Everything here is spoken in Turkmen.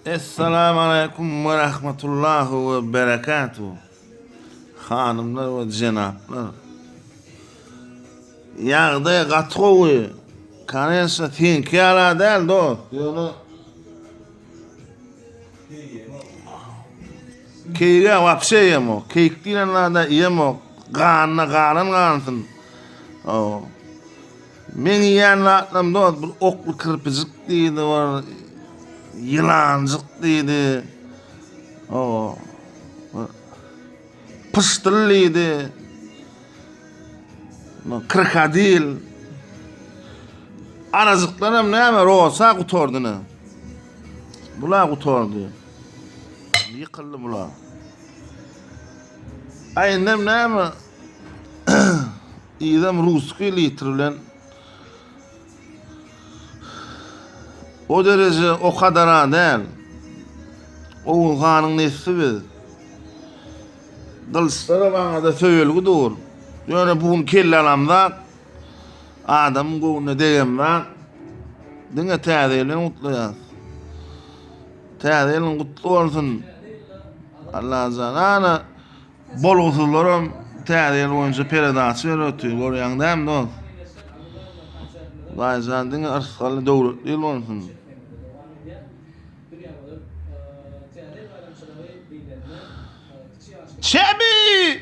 Essalamu aleýkum we rahmetullahi we berekatuh. Hanymlar we jenaplar. Ýagdaý gaty gowy. Koneçno seňki ýala däl dost. Ýöne Keýige wapşe iýemok. Keýik diýlen zada iýemok. Ganyna galan gansyn. O. Meň iýen zatlarym dost bir okly kirpijik diýdi bir ýylanjyk diýdi. O. Pyşdyl diýdi. Krokodil. Arajyklaram näme rosa gutardy ne. Bula gutardy. Ýykyldy bula. Aý indem näme? Yzam ruskiý litr bilen o dereje o kadara däl. Oguz hanyň nesli biz. Gylyçlara baňada söýelgi dur. Ýöne bu gün kelle alamzak, adamyň göwnüne degemzak. Diňe täze ýyl bilen gutlaýas. Täze ýylyň gutly bolsun. Allajan ana bolgusyzlaram täze ýyl boýunça peredaça berip otyr. Görýäň dämi dost? Hudaýjan diňe yrsgally döwletli ýyl bolsun. Çebi!